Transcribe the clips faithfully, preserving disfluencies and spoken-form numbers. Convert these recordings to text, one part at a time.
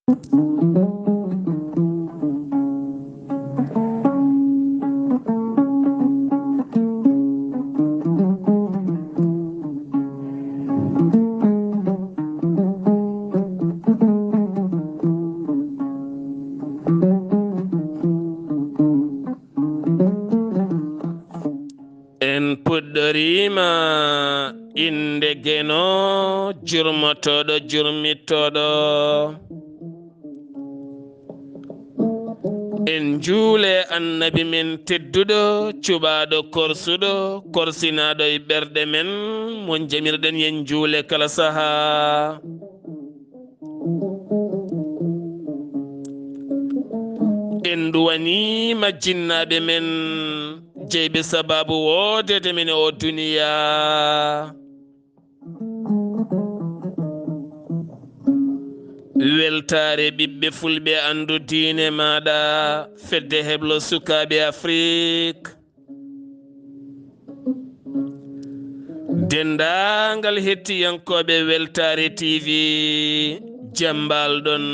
En puɗɗoriima innde Geno, jurmotooɗo jurmittooɗo. En njuule Annabi men tedduɗo, cuɓaaɗo korsuɗo, korsinaaɗo e ɓerɗe men, mo jamirɗen yen njuule kala sahaa. En nduwaniima jinnaaɓe men, jeyɓe sabaabu woodeede men e oo duniyaa. Weltaare ɓiɓɓe fulɓe, anndu diine maaɗa, fedde heblo sukaaɓe Afrik. Denndaangal hettiyankooɓe Weltaare T V, jemmbal ɗon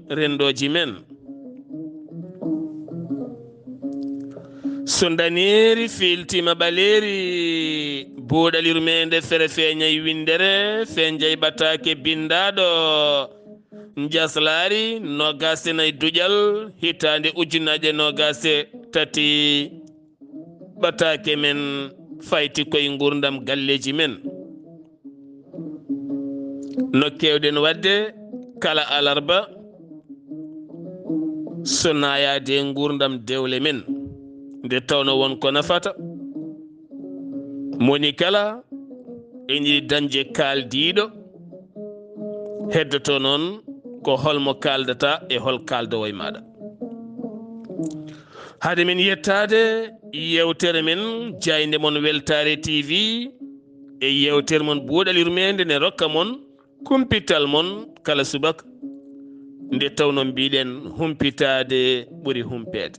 renndooji men. So ndaneeri fiiltiima ɓaleeri, buuɗal yurmeende fere feeñay winndere, feeñay ɓataake binndaaɗo, njaslaari noogaas e nay duƴal, hitaande ujunaaje noogaas e tati. Ɓataake men fayti koye nguurndam galleeji men. No keewɗen waɗde kala alarba, so naayaade nguurndam dewle men, nde tawno won ko nafata. Moni kala ene yiɗi dañde kaaldiiɗo, heddoto noon ko holmo kaaldata e hol kaaldoowo e maaɗa. Hade men yettaade yeewtere men, jaaynde mon Weltaare T V, e yeewtere mon Buuɗal Yurmeende ne rokka mon kumpital mon kala subaka, nde tawno mbiɗen humpitaade ɓuri humpeede.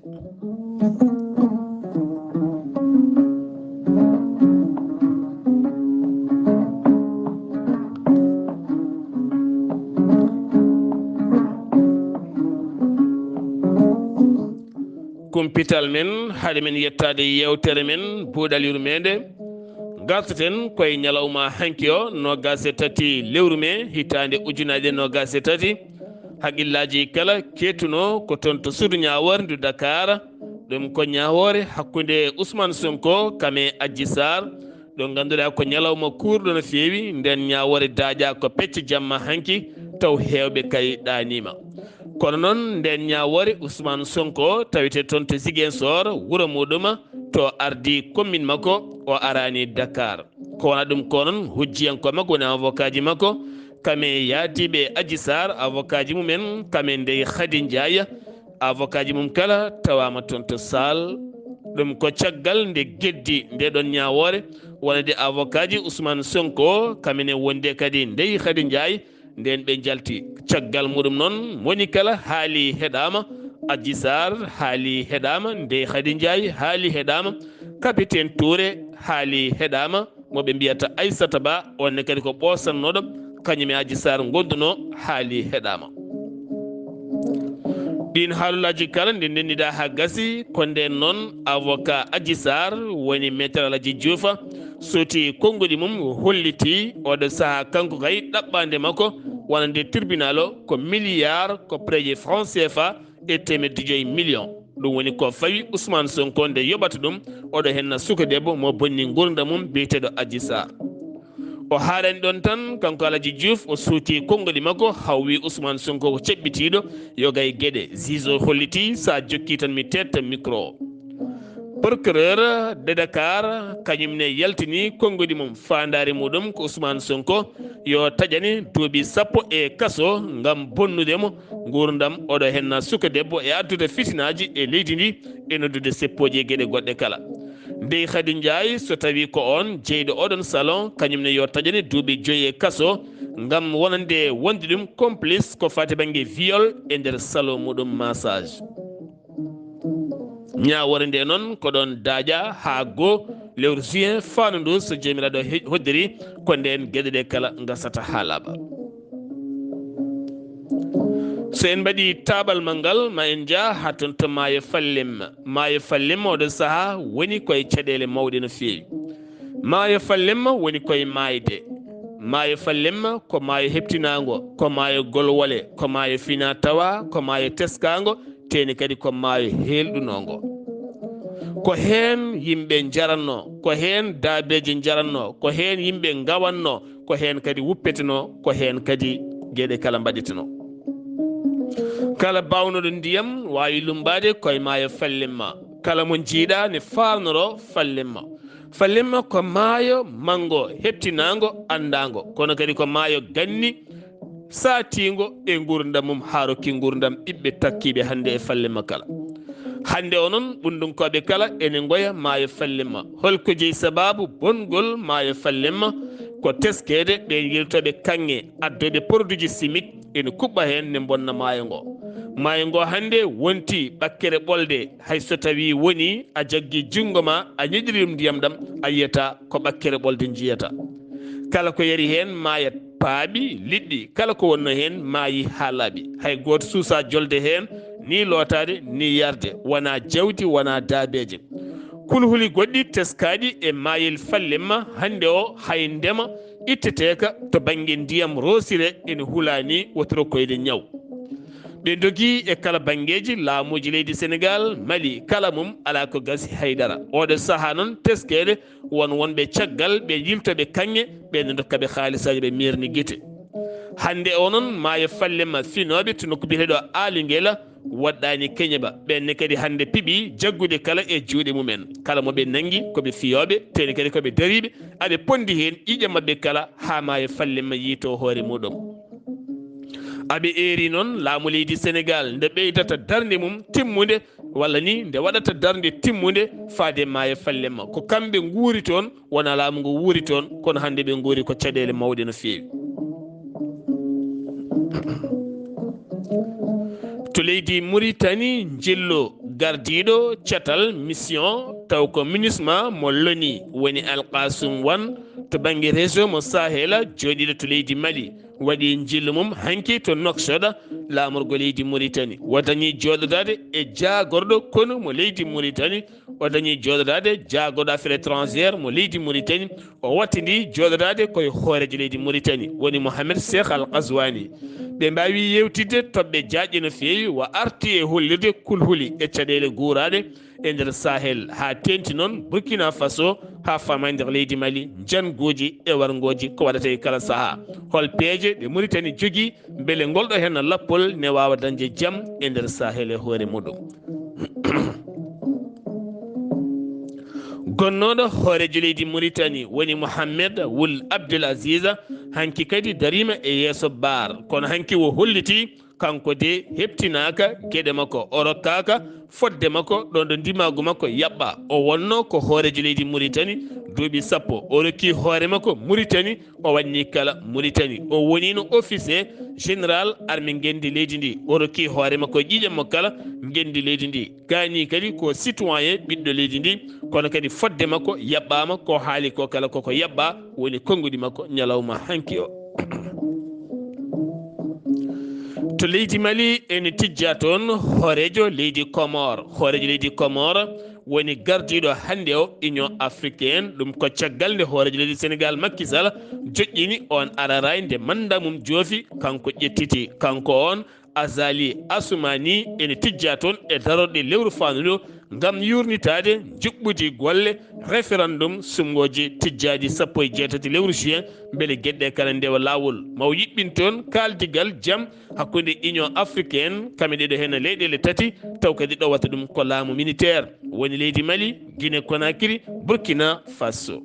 Kumpital men, hade men yettaade yeewtere men Buuɗal Yurmeende, ngartaten koye ñalawma hanki o, noogaas e tati lewru mee, hitaande ujunaaje noogaas e tati. Haqqillaaji kala keedduno ko toon to suudu ñaawoore ndu Dakar. Ɗum ko ñaawoore hakkunde Ousmane Sonko kam e Adji Sarr, ɗo ngannduɗaa ko ñalawma kuurɗo no feewi. Nden ñaawoore daaƴaa ko pecce jamma hanki, taw heewɓe kay ɗaaniima. Kono noon, nden ñaawoore Ousmane Sonko tawete toon to Ziguinchor, wuro muɗum, to ardii commune makko, o araani Dakar. Ko wonaa ɗum ko noon, hujjiyankooɓe makko woni avocat ji makko, kam e yaadiiɓe Adji Sarr, avocat ji mumen, kam e Ndeye Khady Ndiaye, avocat ji mum kala tawaama toon to Saal. Ɗum ko caggal nde geddi nde ɗon ñaawoore, wonande avocat ji Ousmane Sonko, kam ene wondi kadi Ndeye Khady Ndiaye, nden ɓe njalti. Caggal muɗum noon, moni kala haali heɗaama, Adji Sarr haali heɗaama, Ndeye Khady Ndiaye haali heɗaama, Capitaine Touré haali heɗaama, mo ɓe mbiyata Aissata Ba, on ne kadi ko ɓoosannooɗo, kañum e Adji Sarr ngondunoo, haali heɗaama. Ɗiin haalulaaji kala nde ndennidaa haa gasi, ko ndeen noon avocat Adji Sarr woni Maître Aladji Diouf, soti konnguɗi mum, holliti oɗo sahaa kanko kay ɗaɓɓaande makko wonande tribunal o ko milliard, ko près de franc C F A e teemedde joyi million. Ɗum woni ko fawi Ousmane Sonko nde yoɓata ɗum, oɗo henna suka debbo mo bonni nguurndam mum biyeteeɗo Adji Sarr. O haalani ɗon tan, kanko Aladji Diouf, o suuti konnguɗi makko, hawwi Ousmane Sonko ko ceɓɓitiiɗo, yoga e geɗe. Juge o holliti, so a jokkii tan mi teetta micro o. Procureur de Dakar, kañum ne yaltini konnguɗi mum, faandaare muɗum ko Ousmane Sonko yo taƴane duuɓi sappo e kaso ngam bonnude mo nguurndam, oɗo henna suka debbo, e addude fitinaaji e leydi ndi, e noddude seppooji e geɗe goɗɗe kala. Ndeye Khady Ndiaye, so tawii ko oon jeyɗo oɗon salon, kañum ne yo taƴane duuɓi joyi e kaso ngam wonande wonde ɗum complice ko faati bannge viol e nder salon muɗum massage. Ñaawoore nde noon ko ɗoon daaƴa haa goo lewru juin faandu ndu, so Joomiraaɗo he-, hoddiri, ko ndeen geɗe ɗe kala ngasata haa laaɓa. So en mbaɗii taaɓal manngal, ma en njah haa toon to maayo Fallemma. Maayo Fallemma oɗo sahaa woni koye caɗeele mawɗe no feewi. Maayo Fallemma woni koye maayde. Maayo Fallemma ko maayo heɓtinaango, ko maayo golwole, ko maayo fina tawa, ko maayo teskaango, teeni kadi ko maayo heelɗunoongo. Ko heen yimɓe njaranno, ko heen daabeeje njaranno, ko heen yimɓe ngawanno, ko heen kadi wuppetenoo, ko heen kadi geɗe kala mbaɗetenoo. Kala baawnooɗo ndiyam waawi lummbaade koye maayo Fallemma. Kala mo njiiɗa ne faarnoroo Fallemma. Fallemma ko maayo manngo heɓtinaango, anndaango, kono kadi ko maayo ganni saatiingo e nguurndam mum haa rokki nguurndam ɓiɓɓe takkiiɓe hannde e Fallemma kala. Hannde o noon, ɓunndunkooɓe kala ene ngoya maayo Fallemma. Holko jeyi sabaabu bongol maayo Fallemma? Ko teskeede ɓeen yiltooɓe kaŋŋe, addooɓe produit chimique, ene kuɓɓa heen ne mbonna maayo ngo. Maayo ngo hannde wonti ɓakkere ɓolde, hay so tawii woni a jaggi junngo ma, a ñiɗiri ɗum ndiyam ɗam, a yiyata ko ɓakkere ɓolde njiyata. Kala ko yari heen maayat, paaɓi, liɗɗi, kala ko wonno heen maayi haa laaɓi. Hay gooto suusaa jolde heen, ni lootaade, ni yarde, wonaa jawdi, wonaa daabeeje. Kulhuli goɗɗi teskaaɗi e maayel Fallemma hannde o, hay ndema itteteeka to bannge ndiyam roosire ene hulaani wotoro koyde ñaw. Ɓe ndogi e kala banngeeji laamuuji leydi Senegaal, Mali, kala mum alaa ko gasi hay dara. Oɗo sahaa noon teskeede won wonɓe caggal ɓe yiltooɓe kaŋŋe, ɓe ne ndokka ɓe haalisaaji ɓe meerni gite. Hannde o noon maayo Fallemma finooɓe to nokku biyeteeɗo Aali Ngela waɗɗaani keñe ba. Ɓeen ne kadi hannde piɓi jaggude kala e juuɗe mumen. Kala mo ɓe nanngi ko ɓe fiyooɓe, teeni kadi ko ɓe dariiɓe, aɓe ponndi heen ƴiiƴam maɓɓe kala haa maayo Fallemma yiytoo hoore muɗum. Aɓe eeri noon laamu leydi Senegaal nde ɓeydata darnde mum timmunde, walla ni nde waɗata darnde timmunde faade maayo Fallemma. Ko kamɓe nguuri toon, wonaa laamu ngu wuuri toon, kono hannde ɓe nguuri ko caɗeele mawɗe no feewi. To leydi Muritani, njillu gardiiɗo catal mission taw ko MINUSMA mo loni woni Alkasum Wan to bannge réseau mo Sahela jooɗiiɗo to leydi Mali. Waɗi njillu mum hanki to Nouakchott, laamorgo leydi Muritani. O dañi jooɗodaade e jaagorɗo konu mo leydi Muritani. O dañi jooɗodaade jaagorɗo affaires étrangères mo leydi Muritani. O wattindi jooɗodaade ko e hooreejo leydi Muritani, woni Mohamed Cheikh Al Ghazouani. Ɓe mbaawi yeewtidde toɓɓe jaajɗe no feewi, wa arti e hollirde kulhuli e caɗeele guuraaɗe e nder Sahel, haa teeŋti noon Burkina Faso, haa faama e nder leydi Mali, njannguuji e warngooji ko waɗata e kala sahaa. Hol peeje ɗe Muritani jogii mbele ngol ɗo heen lappol ne waawa dañde jam e nder Sahel e hoore muɗum? Gonnooɗo hooreejo leydi Muritani woni Mohamed Wul Abdul Aziz, hanki kadi dariima e yeeso baar, kono hanki o holliti kanko de heɓtinaaka geɗe makko, o rokkaaka fodde makko ɗo ɗo ndimaagu makko yaɓɓa. O wonno ko hooreejo leydi Muritani duuɓi sappo. O rokki hoore makko Muritani, o waɗni kala Muritani. O wonino officier général armée ngenndi leydi ndi. O rokki hoore makko ƴiiƴam mo kala ngenndi leydi ndi. Gaañi kadi ko citoyen ɓiɗɗo leydi ndi, kono kadi fodde makko yaɓɓaama, ko haali ko kala koko yaɓɓa, woni konnguɗi makko ñalawma hanki o. To leydi Mali ene tijja toon hooreejo leydi Comore. Hooreejo leydi Comore woni gardiiɗo hannde o Union Africaine. Ɗum ko caggal nde hooreejo leydi Sénégal Macky Sall joƴƴini on araray nde manda mum joofi, kanko ƴettiti, kanko on Azali Assoumani ene tijja toon e darorɗe lewru faanduɗo ngam yuurnitaade njuɓɓudi golle référendum suɓngooji tijjaaji sappo e jeetati lewru juin, mbele geɗe kala ndewa laawol. Ma o yiɓɓin toon kaaldigal jam hakkunde Union Africaine, kame ɗeɗo heen leyɗeele tati, taw kadi ɗowata ɗum ko laamu militaire. Woni leydi Mali, Guinée Conakry, Burkina Faso.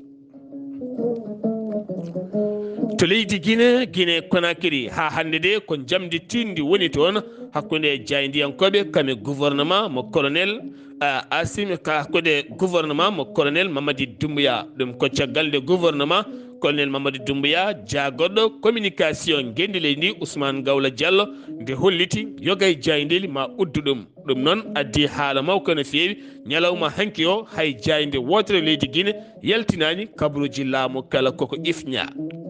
To leydi Guinée, Guinée Conakry, haa hannde de ko njamdi tiiɗndi woni toon hakkunde jaayndiyankooɓe kam e gouvernement mo colonel, ah, Assimi, ka hakkunde gouvernement mo colonel Mamadi Doumbouya. Ɗum ko caggal nde gouvernement colonel Mamadi Doumbouya, jaagorɗo communication ngenndi leydi ndi Ousmane Gawla Diallo, nde holliti yoga e jaayndeeli ma uddu ɗum. Ɗum noon addi haala mawka no feewi ñalawma hanki o, hay jaaynde wootere leydi Guinée yaltinaani kabaruuji laamu kala koko ifña.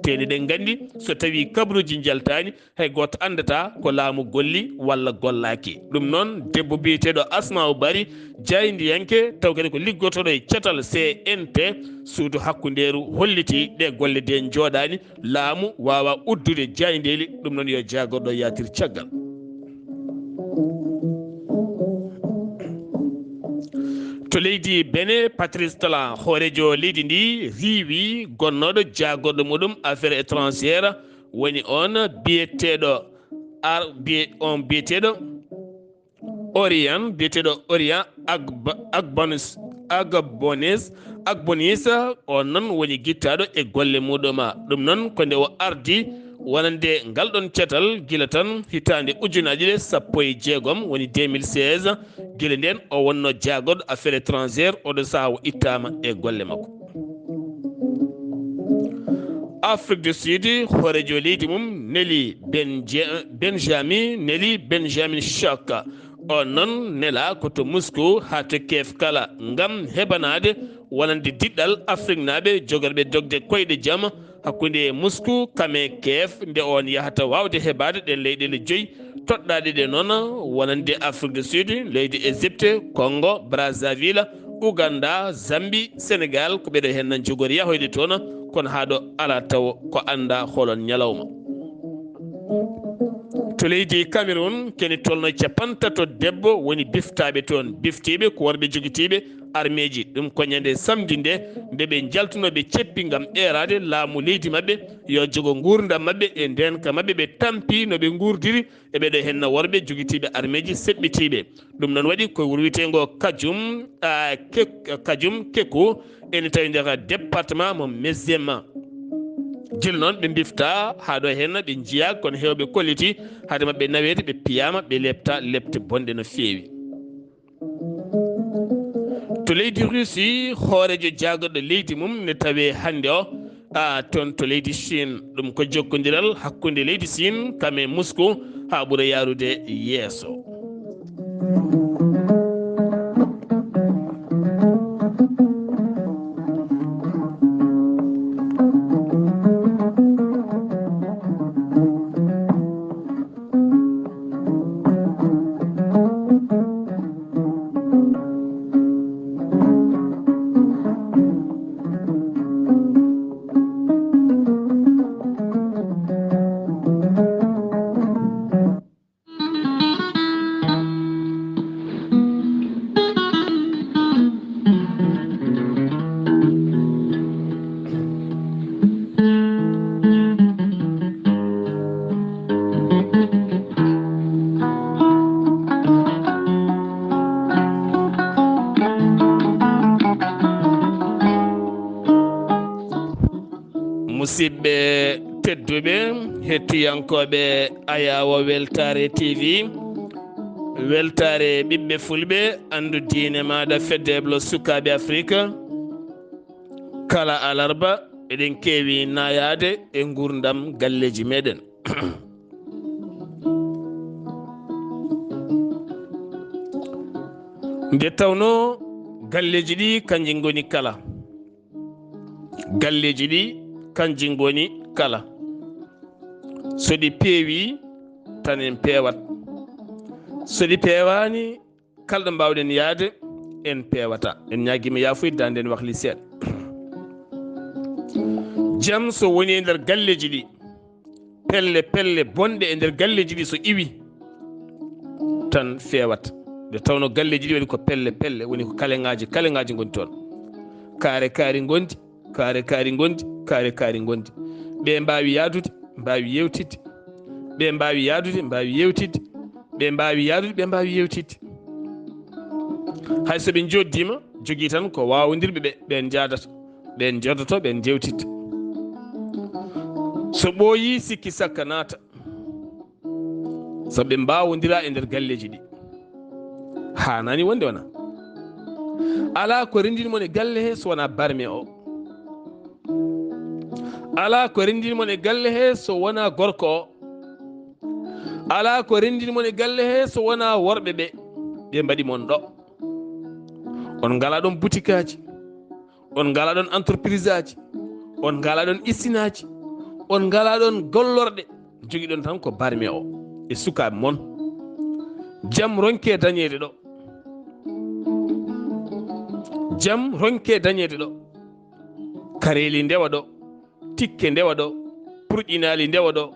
Teni ɗen nganndi, so tawii kabruuji njaltaani, hay gooto anndataa ko laamu golli walla gollaaki. Ɗum noon, debbo biyeteeɗo Asma'u Bari, jaayndiyanke, taw kadi ko liggotooɗo e catal C N T, suudu hakkundeeru, holliti ɗe golle de njooɗaani, laamu waawaa uddude jaayndeeli. Ɗum noon, yo jaagorɗo yaatir caggal. To leydi Benin, Patrice Talon, hooreejo leydi ndi, riiwi gonnooɗo jaagorɗo muɗum affaire étrangère, woni on biyeteeɗo ar-, biye-, on biyeteeɗo Orian, biyeteeɗo Orian Agba-, Agbanis-, Agbonis, Agbonis, on noon woni gittaaɗo e golle muɗum. Ɗum noon ko nde o ardi wonande ngal ɗon catal gila tan hitaande ujunaaji ɗiɗi e sappo e jeegom, woni deux mille seize, gila ndeen o wonno jaagorɗo affaire étrangère, oɗo sahaa o ittaama e golle makko. Afrique du Sud, hooreejo leydi mum neli Benje-, Benjamin, neli Benjamin Choc. On noon nela ko to Moscou haa to Kiev kala ngam heɓanaade wonande diɗɗal Afriknaaɓe jogorɓe dogde koyɗe jam hakkunde Moscou kam e Kiev, nde on yahata waawde heɓaade ɗen leyɗeele joyi toɗɗaaɗe ɗe noon, wonande Afrique du Sud, leydi Égypte, Congo, Brazzaville, Ouganda, Zambie, Sénégal, ko ɓeɗo heen nan jogori yahoyde toon, kono haa ɗo alaa taw ko annda holon ñalawma. To leydi Cameroun, kene tolno capantato debbo woni biftaaɓe toon. Biftiiɓe ko worɓe jogitiiɓe armeeji. Ɗum ko ñande samedi nde, nde ɓe njaltunoo ɓe ceppi ngam eeraade laamu leydi maɓɓe, yo jogo nguurndam maɓɓe e ndeenka maɓɓe, ɓe tampi no ɓe nguurdiri e ɓeɗo henna worɓe jogitiiɓe armeeji seɓɓitiiɓe. Ɗum noon waɗi ko wuro wiyeteengo Kajum, a, Kek-, Kajum Keku, ene tawi nder département mo Medziama. Jil noon ɓe mbifta haa ɗo henna ɓe njiyaa, kono heewɓe kolliti hade maɓɓe naweede ɓe piyaama, ɓe lepta lepte bonɗe no feewi. To leydi Russie, hooreejo jaagorɗo leydi mum ne tawee hannde o, a, toon to leydi Chine. Ɗum ko jokkondiral hakkunde leydi Chine kam e Moscou haa ɓura yaarude yeeso. Musidɓe tedduɓe, hettiyankooɓe Ayaawo Weltaare T V, weltaare ɓiɓɓe fulɓe, anndu diine maaɗa, Fedde Heblo Sukaaɓe Afirika. Kala alarba, eɗen keewi nayaade e nguurndam galleeji meɗen. Nde tawnoo galleeji ɗi kanji ngoni kala. Galleeji ɗi kanji ngoni kala. So ɗi peewi, tan en peewat. So ɗi peewaani, kala ɗo mbaawɗen yahde, en peewata. En ñaagiima yaafuya, daande en wahli seeɗa. Jam so woni e nder galleeji ɗi, pelle, pelle bonɗe e nder galleeji ɗi so iwi, tan feewat. Nde tawnoo galleeji ɗi waɗi ko pelle, pelle, woni ko kaleŋaaji, kaleŋaaji ngoni toon. Kaare, kaari ngondi, kaare, kaari ngondi, kaare, kaari ngondi. Ɓe mbaawi yahdude, mbaawi yewtidde. Ɓe mbaawi yahdude, mbaawi yewtidde. Ɓe mbaawi yahdude, ɓe mbaawi yewtidde. Hay so ɓe njooɗdiima, jogii tan ko waawondirɓe ɓe, ɓeen njaadata, ɓeen njooɗoto, ɓeen njewtidde. So ɓooyii, sikki sakka naata. Sabu ɓe mbaawondira e nder galleeji ɗi. Haanaani wonde wona. Alaa ko renndini mon e galle he so wonaa barme o. Alaa ko renndini mon e galle he so wonaa gorko o. Alaa ko renndini mon e galle he so wonaa worɓe ɓe. Ɓe mbaɗi mon ɗo. On ngalaa ɗon butikaaji. On ngalaa ɗon entreprise aji. On ngalaa ɗon isinaaji. On ngalaa ɗoon gollorɗe, njogiɗon tan ko barme o e sukaaɓe mon. Jam ronke dañeede ɗo. Jam ronke dañeede ɗo. Kareeli ndewa ɗo, tikke ndewa ɗo, purƴinaali ndewa ɗo,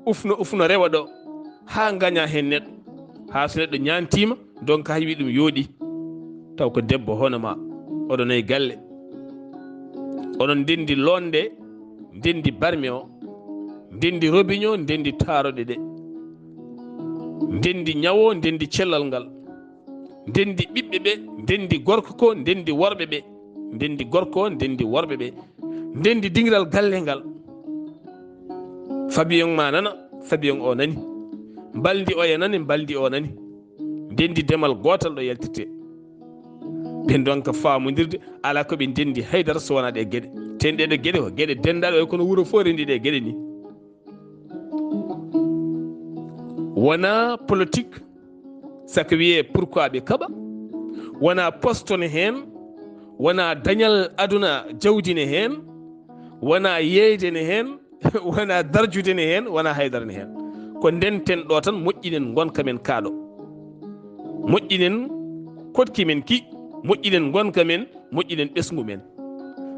ufno ufno rewa ɗo, haa ngaña heen neɗɗo. Haa so neɗɗo ñaantiima, donc hay wi ɗum yooɗi. Taw ko debbo hono ma, oɗon e galle. Oɗon ndenndi loonde, ndenndi barme o, ndenndi robiño, ndenndi taaroɗe ɗe. Ndenndi ñawo, ndenndi cellal ngal. Ndenndi ɓiɓɓe ɓe, ndenndi gorko ko, ndenndi worɓe ɓe. Ndenndi gorko, ndenndi worɓe ɓe. Ndenndi dingiral galle ngal. Fabiyoŋ ma nana, fabiyoŋ o nani. Mbalndi oya nani, mbalndi o nani. Ndenndi demal gootal ɗo yaltirte. Ɓen ɗon ka faamondirde, alaa ko ɓe ndenndi haydara so wonaa ɗe geɗe. Ten ɗeɗo geɗe ko geɗe denndaaɗe, oya kono wuro fof renndi ɗe geɗe ni. Wonaa politique, saka wiyee pourquoi ɓe kaɓa. Wonaa poste ne heen, wonaa dañal aduna jawdi ne heen, wonaa yeeyde ne heen, wonaa darjude ne heen, wonaa haydara ne heen. Ko ndenten ɗo tan, moƴƴinen ngonka men kaa ɗo. Moƴƴinen koɗki men ki, moƴƴinen ngonka men, moƴƴinen ɓesngu men.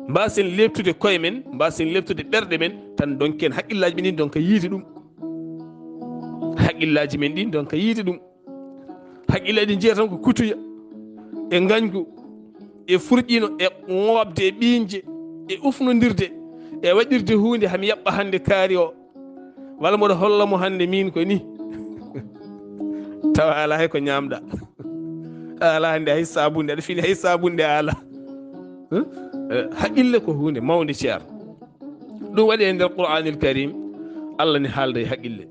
Mbaasen leeptude koye men, mbaasen leeptude ɓerɗe men, tan donken haqqillaaji men ɗin donka yiide ɗum. Haqqillaaji men ɗin donka yiide ɗum. Haqqillaaji ɗin njiya tan ko kutuya, e ngañgu, e furƴino, e ŋooɓde, e ɓiiñde, e ufnondirde, e waɗirde huunde, hami yaɓɓa hannde kaari o. Walla mboɗo holla mo hannde miin ko ni. Tawa alaa hay ko ñaamɗa. A alaa hannde hay saabunde, aɗa fini hay saabunde a alaa. Huh? Eh, haqqille ko huunde mawnde, ceer. Ɗum waɗi e nder Qur'aanil Kariim, Allah ne haalda e haqqille.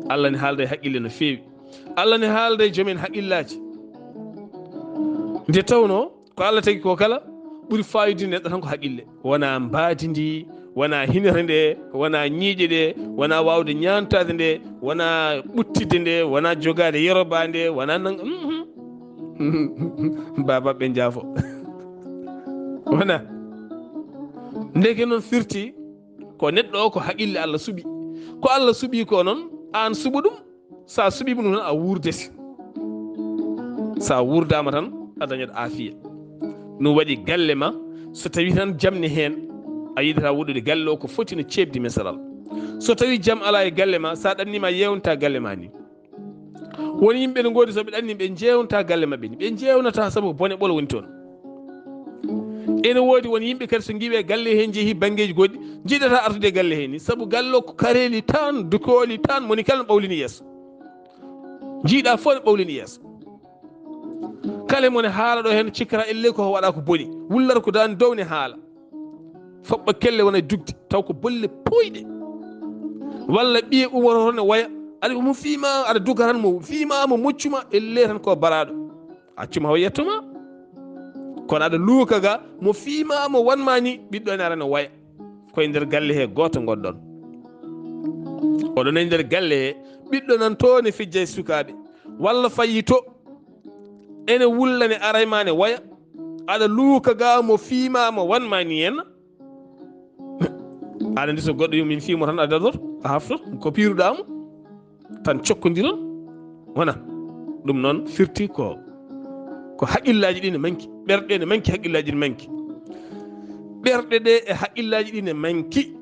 Allah ne haalda e haqqille no feewi. Allah ne haalda e joom en haqqillaaji. Nde tawnoo, ko Allah tagi ko kala, ɓuri faayidude neɗɗo tan ko haqqille. Wonaa mbaadi ndi, wonaa hinata nde, wonaa ñiiƴe ɗe, wonaa waawde ñaantaade nde, wonaa ɓuttidde nde, wonaa jogaade yeroba nde, wonaa nang-, mhm. Baaba ɓe njaafo. Wonaa. Ndeke noon firti ko neɗɗo o ko haqqille Allah suɓi. Ko Allah suɓi ko noon, aan suɓo ɗum. So a suɓiima ɗum tan, a wuurdete. So a wuurdaama tan, a dañat aafiya. Ɗum waɗi galle ma, so tawii tan jam ne heen, a yiɗataa woɗɗude galle o, ko foti no ceeɓde misalal. So tawii jam alaa e galle ma, so a ɗanniima, a yeewnata galle ma ni. Won yimɓe ne ngoodi, so ɓe ɗanni, ɓe njeewnata galle maɓɓe ni. Ɓe njeewnataa, sabu bone ɓolo woni toon. Ene woodi won yimɓe kadi, so ngiwee galle heen, njehi banngeeji goɗɗi, njiɗataa artude e galle heen ni, sabu galle o ko kareeli tan, dukooli tan, moni kala ne ɓawlini yeeso. Njiiɗa fof ne ɓawlini yeeso. Kala mo ne haala ɗo heen, cikkata elle ko waɗa ko boni. Wullara ko daande dow ne haala. Foɓɓa kelle wona e dugde, taw ko bolle pooyɗe. Walla ɓiye umoro toon ne woya, aɗa mo fiima, aɗa dugga tan mo fiima, mo moccuma, elle tan ko baraaɗo. Accuma o yetto ma. Kono aɗa luuka ga, mo fiima, mo wanma ni, ɓiɗɗo ne ara ne woya. Koye nder galle he gooto ngonɗon. Oɗon e nder galle he, ɓiɗɗo nan to ne fijja e sukaaɓe. Walla fayi to, ene wulla ne aray ma ne woya. Aɗa luuka ga, mo fiima, mo wanma ni en. Aɗa andi so goɗɗo yo min fiimo tan a dadoto, a haftoto, ko piiruɗa mo. Tan cokkondiron. Wona ɗum noon firti ko, ko haqqillaaji ɗi ne manki, ɓerɗe ne manki, haqqillaaji ɗi manki. Ɓerɗe ɗe e haqqillaaji ɗi ne manki.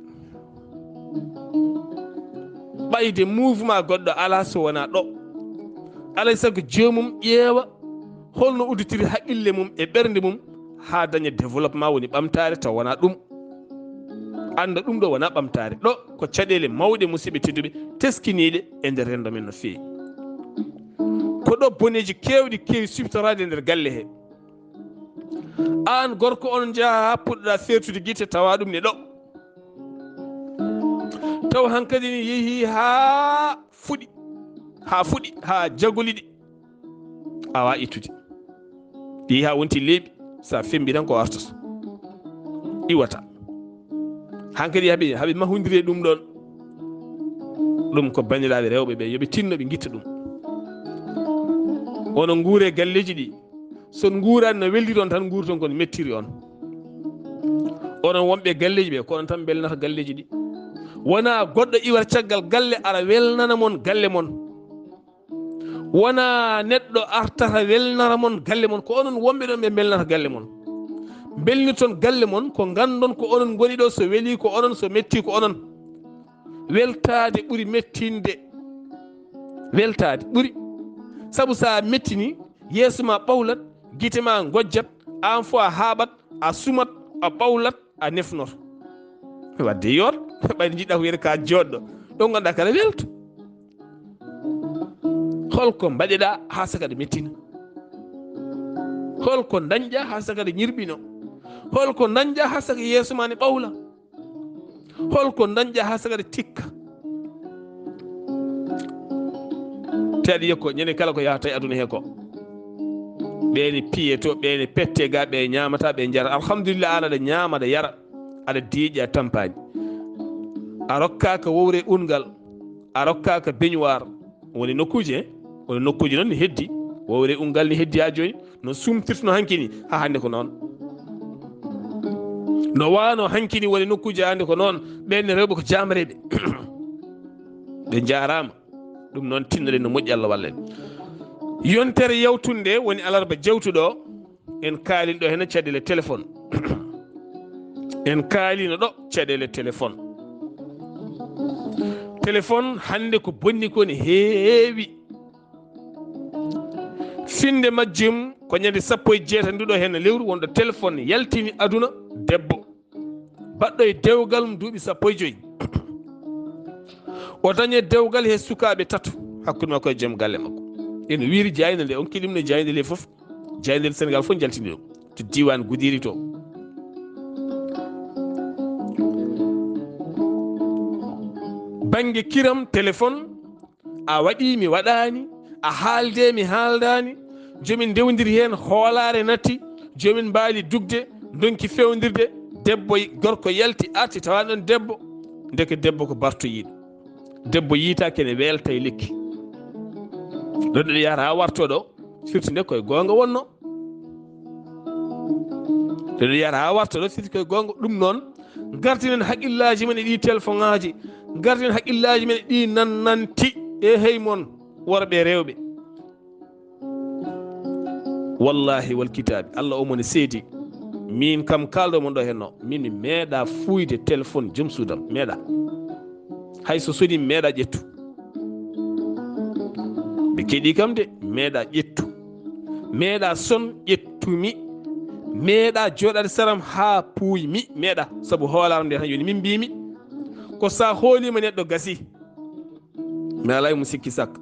Ɓayde mouvement goɗɗo alaa so wonaa ɗo. Alay sago joomum ƴeewa holno udditiri haqqille mum e ɓernde mum haa daña développement, woni ɓamtaare, taw wonaa ɗum. Annda ɗum ɗo wonaa ɓamtaare. Ɗo ko caɗeele mawɗe, musidɓe tedduɓe, teskiniiɗe e nder renndo men no feewi. Ko ɗo boneeji keewɗi keewi siftoraade e nder galle he. Aan gorko on njaha haa puɗɗoɗaa feertude gite, tawa ɗum ne ɗo. Taw hankadi ne yehi haa fuɗi, haa fuɗi, haa jagoliɗi. Awa ittude. Yehi haa wonti leeɓi, so a fembi tan ko artata. Iwata. Hankadi haɓe, haɓe mahondiri e ɗum ɗon. Ɗum ko banndiraaɓe rewɓe ɓe, yo ɓe tinno ɓe ngitta ɗum. Ono nguure galleeji ɗi. So on nguuraani no weldiron tan, nguurton kono mettiri on. Onon wonɓe galleeji ɓe, ko onon tan mbelnata galleeji ɗi. Wonaa goɗɗo iwata caggal galle ara welnana mon galle mon. Wonaa neɗɗo artata welnana mon galle mon. Ko onon wonɓe ɗon ɓe mbelnata galle mon. Mbelnirton galle mon ko nganndon ko onon ngoni ɗo, so welii ko onon, so mettii ko onon. Weltaade ɓuri mettinde. Weltaade ɓuri. Sabu so a mettini, yeeso ma ɓawlat, gite ma ngojjat, aan fof a haaɓat, a sumat, a ɓawlat, a nefnoto. Wadde yoot, ɓayde njiɗɗa ko wiyde ka jooɗɗo. Ɗo ngonɗa kala welto. Holko mbaɗeɗa haa saka ɗe mettina? Holko dañƴa haa saka ɗe ñirɓino? Holko dañƴa haa saka yeeso ma ne ɓawla? Holko dañƴa haa saka ɗe tikka? Te aɗa yiya ko ñande kala ko yahata e aduna he ko. Ɓeene piye to, ɓeene pette ga, ɓe ñaamata, ɓe njara. Alhamdulillah, an aɗa ñaama, aɗa yara, aɗa deeƴi, a tampaani. A rokkaaka wowre ungal, a rokkaaka beñuwaar. Woni nokkuuje, woni nokkuuje noon ne heddi. Wowre ungal ne heddi haa jooni. No sumtirtuno hanki ni, haa hannde ko noon. No waano hanki ni woni nokkuuje hannde ko noon. Ɓeen ne rewɓe ko jaamreeɓe. Ɓe njaaraama. Ɗum noon tinnoɗen no moƴƴi, Allah walla en. Yontere yawtunde woni alarba jawtuɗo. En kaalino ɗo heen caɗeele téléphone. En kaalino ɗo caɗeele téléphone. Téléphone hannde ko bonni ko ne heewi. Finde majjum ko ñande sappo e jeetati nduɗo heen lewru wonɗo téléphone yaltini aduna debbo. Baɗɗo e dewgal mum duuɓi sappo e joyi. O dañi dewgal he sukaaɓe tato hakkunde makko e joom galle makko. Ene wiiri jaaynde nde, on kiɗi ɗum ne jaaynde nde fof. Jaaynde Sénégal fof njaltini ɗum. To diiwaan Goudiry to. Bannge kiram téléphone, a waɗi, mi waɗaani, a haalde, mi haaldaani, jomin ndewndiri heen, hoolaare natti, jomin mbaali dugde, ndonki fewndirde, debbo, gorko yalti, arti, tawa ɗon debbo, ndeke debbo ko bartoyiiɗo. Debbo yiita kene weelta e lekki. Ɗon ɗo yahata haa warto ɗo, firti nde koye goonga wonno. Ɗon ɗo yahata haa warto ɗo, firti koye goonga. Ɗum noon, ngartinen haqqillaaji men e ɗi téléphone ŋaaji, ngartinen haqqillaaji men e ɗi nan-, nanti. E hey mon, worɓe e rewɓe. Wallahi wal kitaabi, Allah o mone seedi. Min kam kaalɗo mon ɗo henno, min mi meeɗa fuuyde téléphone joom suudam, meeɗa. Hay so soni mi meeɗa ƴettu. Ɓe keɗi kam de, meeɗa ƴettu. Meeɗa son ƴettumi. Meeɗa jooɗaade saram haa puuymi, meeɗa. Sabu hoolaram nde tan yoni min mbimi. Ko sa hoolima neɗɗo gasi. Mi alaa e mo sikki sakka.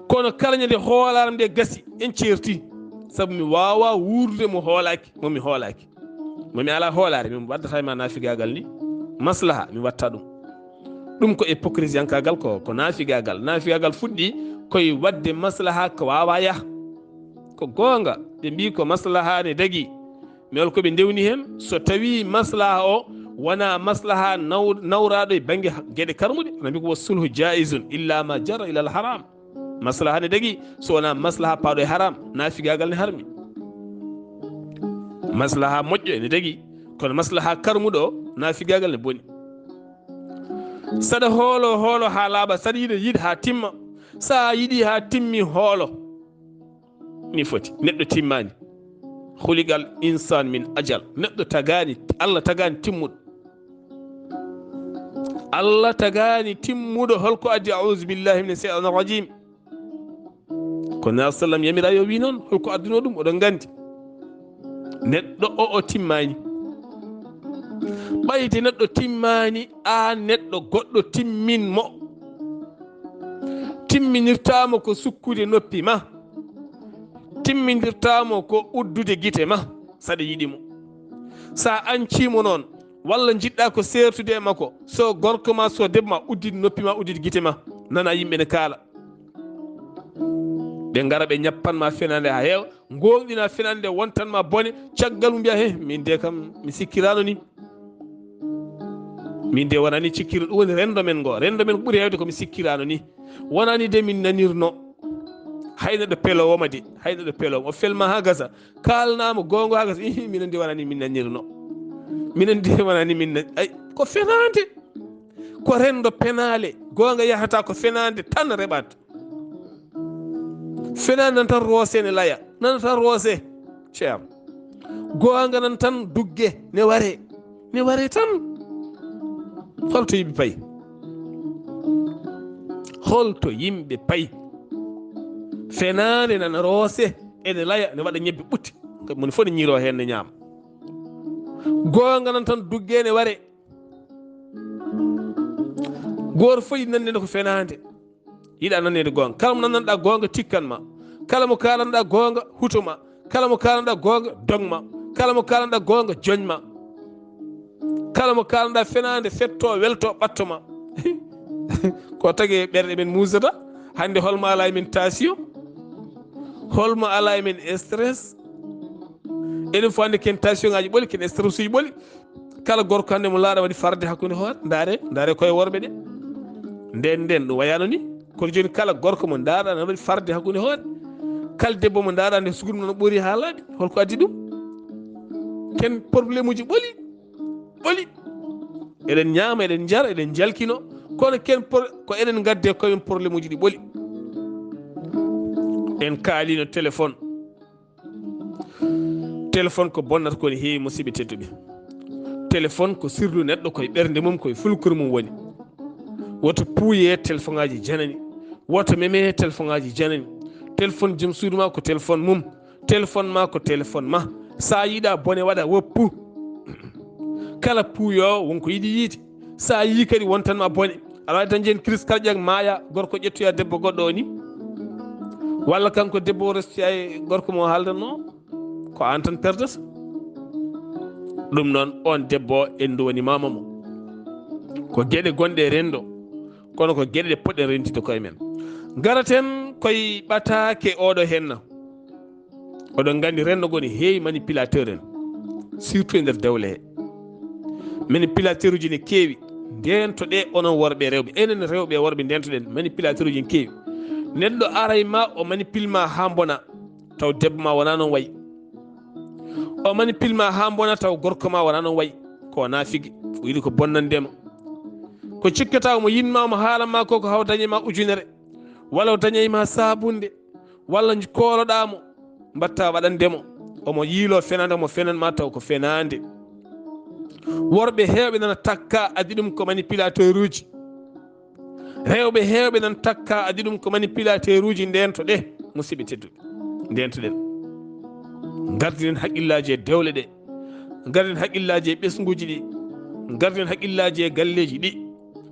Kono kala ñande hoolaare nde gasi, en ceerti. Sabu mi waawaa wuurdude mo hoolaaki, mo mi hoolaaki. Mo mi alaa hoolaare, mi waddata e ma naafigaagal ni. Maslaha, mi watta ɗum. Ɗum ko hypocrisiyankaagal, ko, ko naafigaagal. Naafigaagal fuɗɗi koye waɗde maslaha ko waawaa yah. Ko goonga, ɓe mbii ko maslaha ne dagi. Mi hol ko ɓe ndewni heen, so tawii maslaha o wonaa maslaha naw-, nawraaɗo e bannge ha-, geɗe karmuɗe, ana mbi ko wa sulhu jaizun illa ma jara ila al haram. Maslaha ne dagi, so wonaa maslaha paaɗo e haram, naafigaagal ne harmi. Maslaha moƴƴo ene dagi, kono maslaha karmuɗo o, naafigaagal ne boni. Saɗa hoolo, hoolo haa laaɓa, saɗa yiɗa, yiɗ haa timma. Sa yiɗi haa timmi, hoolo. Ni foti. Neɗɗo timmaani. Khuliqal insan min ajal. Neɗɗo tagaani, Allah tagaani timmuɗo. Allah tagaani timmuɗo. Holko addi a'udhu billahi minash shaitanir rajim? Ko Nabi sallam yamira yo wi noon. Holko adduno ɗum? Oɗon nganndi. Neɗɗo o, o timmaani. Ɓayde neɗɗo timmaani, aan neɗɗo goɗɗo timmin mo. Timminirtaamo ko sukkude noppi ma. Timminirtaamo ko uddude gite ma, saɗa yiɗi mo. Sa ancii mo noon, walla njiɗɗa ko seertude e makko, so gorko ma, so debbo ma, uddit noppi ma, uddit gite ma, nana yimɓe ne kaala. Ɓe ngara, ɓe ñappan ma fenaande haa heewa, ngooŋɗina fenaande, wontan ma bone, caggal mum mbiya, "He, min de kam, mi sikkiraano ni." Min de wonani cikkir-, ɗum woni renndo men ngo. Renndo men ko ɓuri heewde ko mi sikkiraano ni. Wonani de min nanirno. Hay neɗɗo peloowo ma de, hay neɗɗo peloowo ma. O felma haa gasa. Kaalnaama goonga haa gasa. Ihi, minen de wonani min nanirno. Minen de wonani min nan-, ay, ko fenaande. Ko renndo penaale, goonga yahata ko fenaande tan reɓat. Fenaande nan tan roose ne laya, nan tan roose. Ceerno. Goonga nan tan dugge ne ware, ne ware tan. Holto yimɓe payi? Holto yimɓe payi? Fenaande nan roose, ene laya, ne waɗa ñebbe ɓutti. Moni fof ne ñiiro heen, ne ñaama. Goonga nan tan dugge ne ware. Gooto fof yiɗi nande ko fenaande. Yiɗa nanede goonga. Kala mo nananɗa goonga tikkan ma. Kala mo kalanɗa goonga huto ma. Kala mo kalanɗa goonga dog ma. Kala mo kalanɗa goonga joñ ma. Kala mo kalanɗa fenaande fetto welto ɓatto ma. Ko tagi ɓerɗe men muusata. Hannde holmo ala e men tension? Holmo ala e men stress? Eɗen fof anndi ken tension ngaji ɓoli, ken stress uji ɓoli. Kala gorko hannde mo laaɗa waɗi farde hakkunde hoore, ndaare, ndaare koye worɓe ɗe. Nden, nden, ɗum wayano ni. Kono jooni kala gorko mo ndaarɗa na waɗi farde hakkunde hoore. Kala debbo mo ndaarɗa nde suguɗum no ɓoori haa laaɓi. Holko addi ɗum? Ken problème uji ɓoli, ɓoli. Eɗen ñaama, eɗen njara, eɗen njalkino. Kono ken pro-, ko eɗen ngadde koye men problème uji ɗi ɓoli. En kaalino téléphone. Téléphone ko bonnata ko ne heewi, musidɓe tedduɓe. Téléphone ko sirlu neɗɗo koye ɓernde mum, koye fulkuru mum woni. Woto puuye téléphone ngaji janani. Woto meme téléphone ngaji janani. Téléphone joom suudu ma ko téléphone mum. Téléphone ma ko téléphone ma. Sa yiɗa bone waɗa woppu. Kala puuyo wonko yiɗi yiide. Sa yii kadi wontan ma bone. Aɗa wawi dañde hen crise cardiaque, maaya, gorko ƴettoya debbo goɗɗo o ni. Walla kanko debbo o restoya e gorko mo haaldanno. Ko an tan perdata. Ɗum noon, on debbo en nduwanimama mo. Ko geɗe gonɗe e rendo, kono ko geɗe ɗe poɗɗen rentide koye men. Ngaraten koye ɓataake oɗo henna. Oɗon nganndi renndo ngo ne heewi manipulateur en, surtout e nder dewle he. Manipulateur uji ne keewi, ndeentoɗe onon worɓe e rewɓe. Enen rewɓe e worɓe ndeentoɗen, manipulateur uji ne keewi. Neɗɗo aray ma, o manipule ma haa mbona, taw debbo ma wonaa noon wayi. O manipule ma haa mbona, taw gorko ma wonaa noon wayi. Ko wonaa fige, o yiɗi ko bonnande ma. Ko cikkata omo yiɗ ma, omo haala ma ko, ko haw dañe ma ujunere, walla o dañay ma saabunde, walla kooloɗaa mo, mbaɗta waɗande mo, omo yiiloo fenaande, omo fenan ma taw ko fenaande. Worɓe heewɓe nana takka, addi ɗum ko manipulateur uji. Rewɓe heewɓe nana takka, addi ɗum ko manipulateur uji, ndeentoɗe, musidɓe tedduɓe. Ndeentoɗen. Ngardiren haqqillaaji e dewle ɗe. Ngardiren haqqillaaji e ɓesnguuji ɗi. Ngardiren haqqillaaji e galleeji ɗi.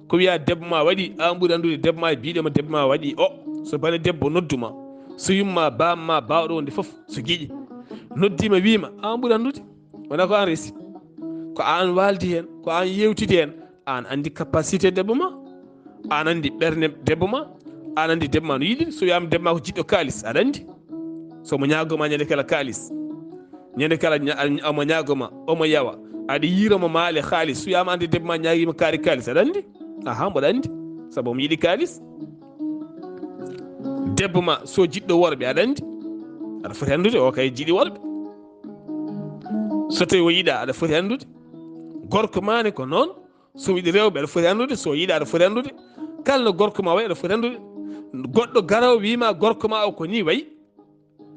Ko wiya debbo ma waɗi, an ɓuri anndude debbo ma e biɗo ma debbo ma waɗi o. So bane debbo noddu ma, so yumma, bamma, bawɗo wonde fof, so giƴi noddima, wima, an ɓuri anndude. Wona ko an resi. Ko an waldi hen, ko an yewtidi hen. An andi capacité debbo ma. An andi ɓernde debbo ma. An andi debbo ma no yiɗi. So wiyama debbo ma ko jiɗɗo kaalis, aɗa andi. So mo ñaagoma ñande kala kaalis, ñande kala ña-, omo ñaagoma, omo yawa. Aɗa yiiromo maale kaalis. So wiyama ande debbo ma ñaagima kaari kaalis, aɗa andi. Aha, mboɗa andi. Sabu omo yiɗi kaalis. Debbo ma so jiɗɗo worɓe, aɗa andi. Aɗa foti andude o kay jiɗi worɓe. So tawi o yiɗa, aɗa foti andude. Gorko ma ne ko noon. So yiɗi rewɓe, aɗa foti andude. So yiɗa, aɗa foti andude. Kala no gorko ma wayi, aɗa foti andude. Goɗɗo garowo wima gorko ma o ko ni wayi.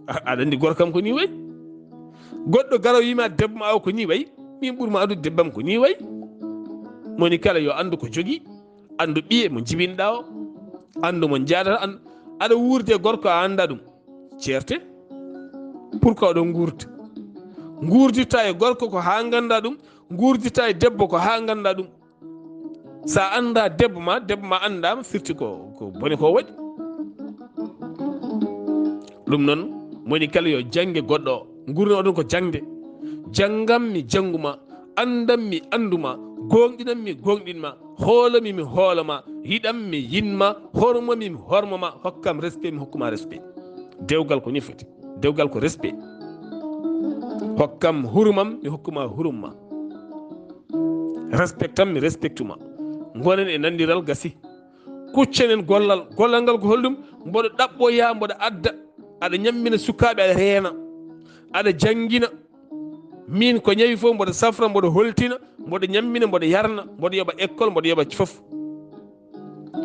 A-, aɗa andi gorkam ko ni wayi. Goɗɗo garowo wima debbo ma o ko ni wayi. Min ɓurma andude debbam ko ni wayi. Moni kala yo andu ko jogui. Andu ɓiye mo jibinɗa o. Andu mo jaadata. An-, aɗa wuurde e gorko a anda ɗum. Ceerte. Pourquoi oɗon guurda? Guurdirta e gorko ko ha ganda ɗum. Guurdirta e debbo ko ha ganda ɗum. Sa anda debbo ma, debbo ma andama, firti ko, ko bone ko waɗi. Ɗum noon, moni kala yo jannge goɗɗo o. Nguurno oɗon ko jaŋde. Janngam mi jannguma, andam mi anduma, gooŋɗinam mi gooŋɗinma, hoolami mi hooloma, yiɗam mi yiɗma, hormami mi hormoma, hokkam respect mi hokkuma respect. Dewgal ko ni foti. Dewgal ko respect. Hokkam hurumam mi hokkuma hurumma. Respectam mi respectuma. Ngonen e nandiral gasi. Kuccenen gollal. Gollal ngal ko holɗum? Mboɗo ɗaɓɓoya, mboɗo adda. Aɗa ñammina sukaaɓe, aɗa reena. Aɗa janngina. Min ko ñawi fof mboɗo safra, mboɗo holtina, mboɗo ñammina, mboɗo yarna, mboɗo yoɓa école, mboɗo yoɓa fof.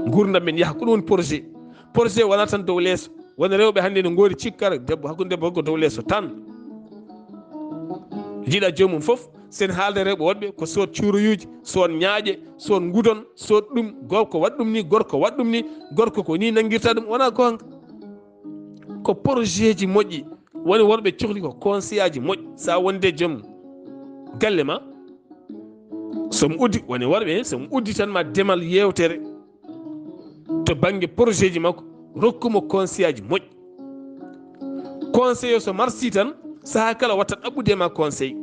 Nguurndam men yaha, ko ɗum woni projet. Projet wonaa tan dow leeso. Won rewɓe hannde no ngoori cikkara, debbo, hakkunde debbo ko dow leeso tan. Jiiɗa joomum fof, sen haalde rewɓe woɗɓe, ko sood cuuroyuuji, sood ñaaƴe, sood ngudon, sood ɗum, gorko waɗ ɗum ni, gorko waɗ ɗum ni, gorko ko ni nanngirta ɗum, wonaa goonga. Ko projet ji moƴƴi, woni worɓe cohli ko conseil aji moƴƴi. Sa wonde joom galle ma, so mo uddi, woni worɓe, so mo uddi tan ma demal yeewtere to bannge projet ji makko, rokku mo conseil aji moƴƴi. Conseil o so marsi tan, sahaa kala watta ɗaɓɓude ma conseil.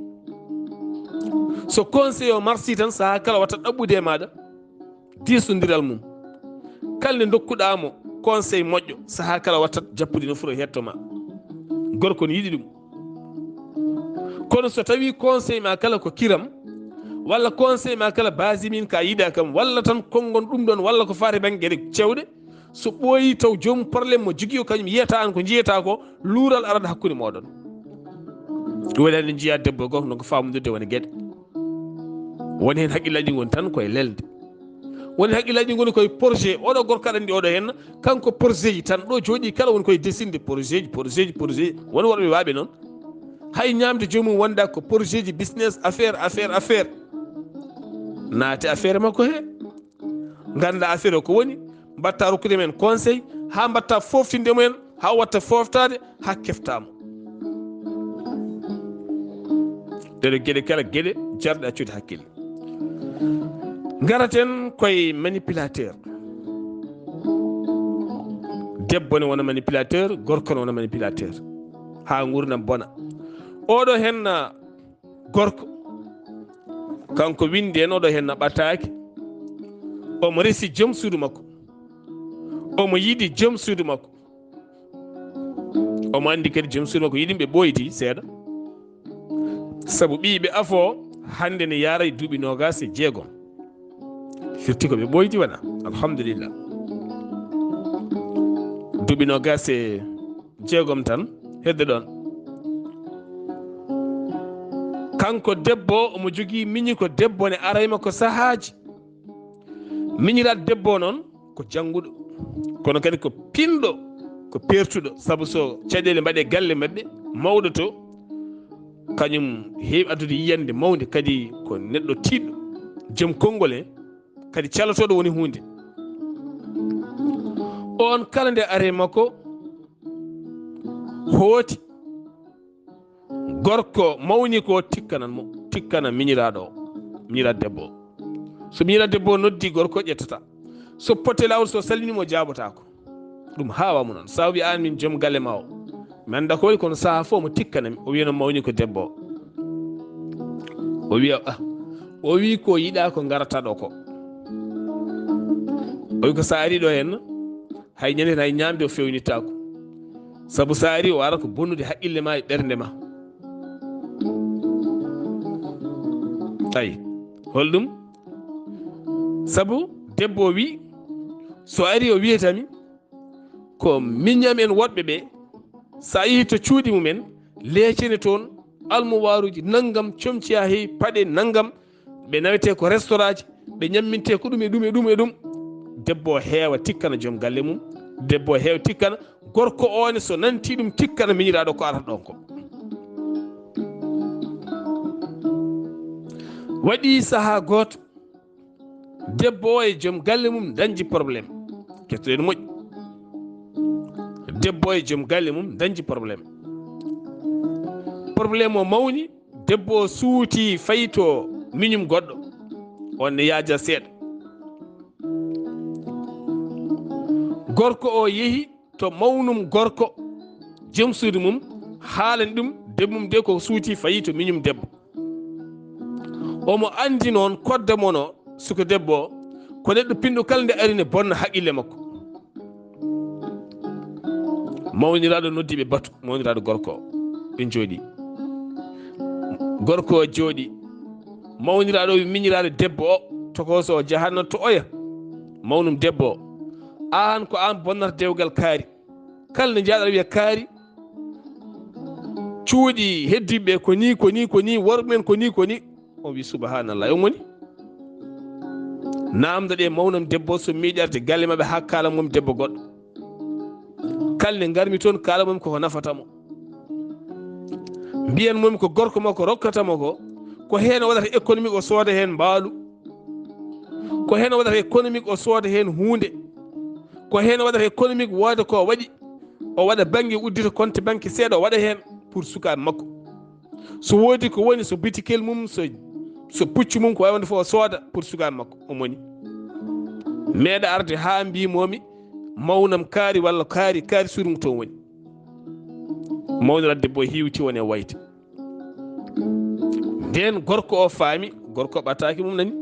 So conseil o marsi tan, sahaa kala watta ɗaɓɓude e maaɗa diisondiral mum. Kala nde ndokkuɗaa mo conseil moƴƴo, sahaa kala wattat jappude no furo hetto ma. Gorko ne yiɗi ɗum. Kono so tawi conseil ma kala ko kiram, walla conseil ma kala basimin ka yiɗa kam, walla tan konngol ɗum ɗon, walla ko faati bannge geɗe cewɗe, so ɓooyi taw joom problème mo jogii o kañum yiyata an ko jiyata ko, luural arat hakkunde mooɗon. Ɗum waɗi hannde njiya debbo e gorko no ko famondirde woni geɗe. Woni heen haqqillaaji ngoni tan koye lelde. Woni haqqillaaji ngoni koye projet. Oɗo gorko aɗa anndi oɗo heen, kanko projet ji tan ɗo jooɗi kala woni koye desinde projet ji, projet ji, projet ji. Won worɓe waaɓe noon. Hay ñaamde joomum wonda ko projet ji, business, affaire, affaire, affaire. Naate affaire makko he. Ngannda affaire o ko woni, mbatta rokkude men conseil, haa mbatta foftinde mumen, haa watta foftaade, haa kefta mo. Ɗeɗo geɗe kala geɗe jarɗe accude hakkille. Ngaraten koye manipulateur. Debbo ne wona manipulateur, gorko ne wona manipulateur. Haa nguurndam bona. Oɗo heen na gorko, kanko winndi en oɗo heen na ɓataaki. Omo resi joom suudu makko. Omo yiɗi joom suudu makko. Omo anndi kadi joom suudu makko yiɗi ɓe ɓooyti seeɗa. Sabu ɓiyi ɓe afo hannde ne yaara e duuɓi noogaas e jeegom. Firti ko ɓe ɓooyti wona. Alhamdulillah. Duuɓi noogaas e jeegom tan hedde ɗon. Kanko debbo omo jogii miñi ko debbo ne arayma ko sahaaji. Miñiraat debbo noon ko jannguɗo, kono kadi ko pinɗo, ko peertuɗo. Sabu so caɗeele mbaɗe galle maɓɓe, mawɗo to, kañum heewi addude yiyannde mawnde, kadi ko neɗɗo tiiɗɗo, joom konngol he, kadi calotooɗo woni huunde. On kala nde are makko hooti, gorko mawni ko tikkanan mo, tikkana miñiraaɗo o, miñiraa debbo o. So miñiraa debbo o noddi gorko, ƴettata. So potte laawol, so salmini mo, jaabotaako. Ɗum haawa mo noon. Sa wi aan min joom galle ma o, mi annda ko waɗi, kono sahaa fof mo tikkana mi. O wiya no mawni ko debbo o. O wiya, ah, o wi ko yiɗa ko ngarata ɗo ko. O wi ko sa ari ɗo henna, hay ñande hay ñamde o fewnittaako. Sabu sa ari o ara ko bonnude haqqille ma e ɓernde ma. Ayi, holɗum? Sabu debbo o wi, so ari o wiyatami, ko miñam en woɗɓe ɓe, sa yehi to cuuɗi mumen, leecene toon, almuwaaruuji nanngam, comci haa heewi, paɗe nanngam, ɓe nawete ko restaurant ji, ɓe ñamminte ko ɗum e ɗum e ɗum e ɗum. Debbo o heewa tikkana joom galle mum, debbo o heewa tikkana, gorko o ne so nanti ɗum tikkana miñiraaɗo ko arata ɗon ko. Waɗi sahaa gooto, debbo o e joom galle mum dañji problème. Kettoɗen moƴƴi. Debbo o e joom galle mum dañji problème. Problème o mawni, debbo o suuti fayi to miñum goɗɗo. On ne yaaja seeɗa. Gorko o yehi to mawnum gorko, joom suudu mum, haalani ɗum debbo mum de ko suuti fayi to miñum debbo. Omo anndi noon kodda mono suka debbo o, ko neɗɗo pinɗo kala nde ari ne bonna haqqille makko. Mawniraaɗo noddi ɓe batu, mawniraaɗo gorko o. Ɓe njooɗi. Gorko o jooɗi. Mawniraaɗo wi miñiraaɗo debbo o, tokooso o jahanno to oya. Mawnum debbo o. Aan ko aan bonnata dewgal kaari. Kala nde njaaɗa wiya kaari. Cuuɗi heddiɓe ko ni, ko ni, ko ni, worɓe men ko ni, ko ni. On wi subhanallah, on woni? Namdoɗe mawnam debbo so meeɗi arde galle maɓɓe haa kaala momi debbo goɗɗo. Kalde ngarmi toon, kaala momi koko nafata mo. Mbiyan momi ko gorko makko rokkata mo ko, ko heen o waɗata économique, o sooda heen mbaalu. Ko heen o waɗata économique, o sooda heen huunde. Ko heen o waɗata économique, wooda ko waɗi. O waɗa bannge, uddita compte banque seeɗa, o waɗa heen pour sukaaɓe makko. So woodi ko woni, so bitikel mum, so, so puccu mum, ko wayi wonde fof, o sooda pour sukaaɓe makko, o moni. Meeɗa arde haa mbiimomi, mawnam kaari walla kaari, kaari suudu ngu toon woni. Mawnira debbo o hiiwti woni e wayde. Ndeen gorko o faami, gorko ɓataaki mum nani.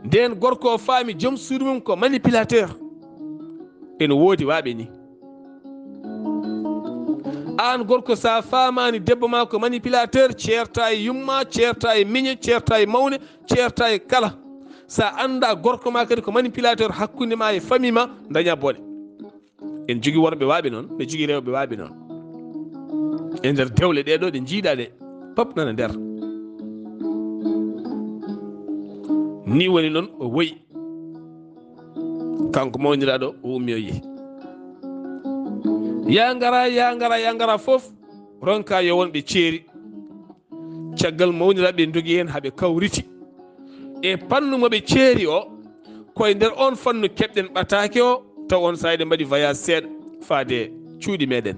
Ndeen gorko o faami joom suudu mum ko manipulateur. Ene woodi waaɓe ni. Aan gorko, sa faamaani debbo ma ko manipulateur, ceerta e yumma, ceerta e miñe, ceerta e mawne, ceerta e kala. Sa annda gorko ma kadi ko manipulateur hakkunde ma e famille ma, daña bone. En jogi worɓe waaɓe noon, ne jogi rewɓe waaɓe noon. E nder dewle ɗee ɗo ɗe njiiɗa ɗe, pop nana nder. Ni woni noon o woyi. Kanko mawniraaɗo o ummi o yehi. Ya ngara, ya ngara, ya ngara fof ronka yo won ɓe ceeri. Caggal mawniraaɓe ndogi heen haa ɓe kawriti. E fannu mo ɓe ceeri o, ko e nder oon fannu keɓɗen ɓataake o, taw oon sahaa eɗen mbaɗi voyage seeɗa faade cuuɗi meɗen.